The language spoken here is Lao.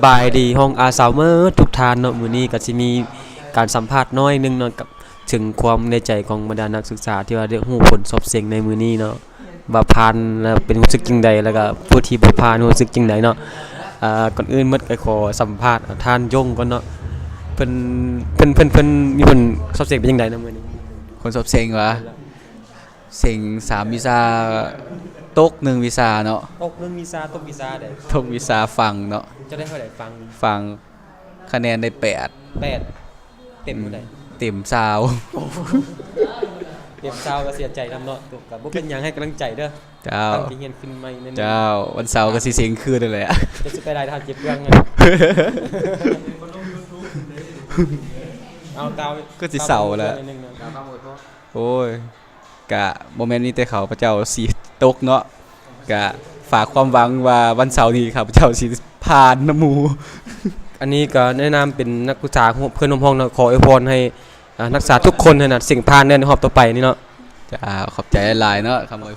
ສະບາຍດີຮອງອາສາວເໝິດທຸກທ່ານເນາະ, ມື້ນີ້ກໍຊິມີການສຳພາດໜ້ອຍໜຶ່ງເນາະ ກັບເຖິງຄວາມໃນໃຈຂອງບັນດານັກສຶກສາທີ່ວ່າໄດ້ຮູ້ຜົນສອບເສັງໃນມື້ນີ້ເນາະ ວ່າຜ່ານແລ້ວເປັນຮູ້ສຶກຈັ່ງໃດ ແລ້ວກໍຜູ້ທີ່ບໍ່ຜ່ານຮູ້ສຶກຈັ່ງໃດເນາະ. ອາ ກ່ອນອື່ນໝົດກໍຂໍສຳພາດທ່ານຢົງກ່ອນເນາະ ເພິ່ນ ເພິ່ນ ເພິ່ນ ເພິ່ນມີຜົນສອບເສັງເປັນຈັ່ງໃດນະມື້ນີ້? ຜົນສອບເສັງຫວາ? ເສັງສາມວິຊາ ຕົກໜຶ່ງວິຊາເນາະ. ຕົກໜຶ່ງວິຊາ ຕົກວິຊາໃດ? ຕົກວິຊາຝັງເນາະ. ເຈົ້າໄດ້ເທົ່າໃດຝັງ? ຝັງຄະແນນໄດ້ແປດ. ແປດ ເຕັມເທົ່າໃດ? ເຕັມຊາວ. ເຕັມຊາວກໍເສຍໃຈນຳເນາະ, ກໍບໍ່ເປັນຫຍັງ ໃຫ້ກຳລັງໃຈເດີ. ເຈົ້າ ຕັ້ງໃຈຮຽນຂຶ້ນໃໝ່ແນ່ນອນ. ເຈົ້າ ວັນເສົາກໍຊິເສັງຄືນນັ້ນແຫຼະ. ຈະຊິໄປໄດ້ທານເຈັບເລື່ອງນະ. ເອົາ ຕາວ ຄືຊິເຊົາແລ້ວ. ໂອ້ຍ ກະບໍ່ແມ່ນມີແຕ່ຂ້າພະເຈົ້າຊິຕົກເນາະ, ກະຝາກຄວາມຫວັງວ່າວັນເສົານີ້ຂ້າພະເຈົ້າຊິຜ່ານນຳໝູ່. ອັນນີ້ກໍໃນນາມເປັນນັກສຶກສາເພື່ອນຮ່ວມຫ້ອງເນາະ, ຂໍອວຍພອນໃຫ້ ອາ ນັກສຶກສາທຸກຄົນຫັ້ນນະ ເສັງຜ່ານໃນຮອບຕໍ່ໄປນີ້ເນາະ. ເຈົ້າ ຂອບໃຈຫຼາຍໆເນາະ ຄຳອວຍພ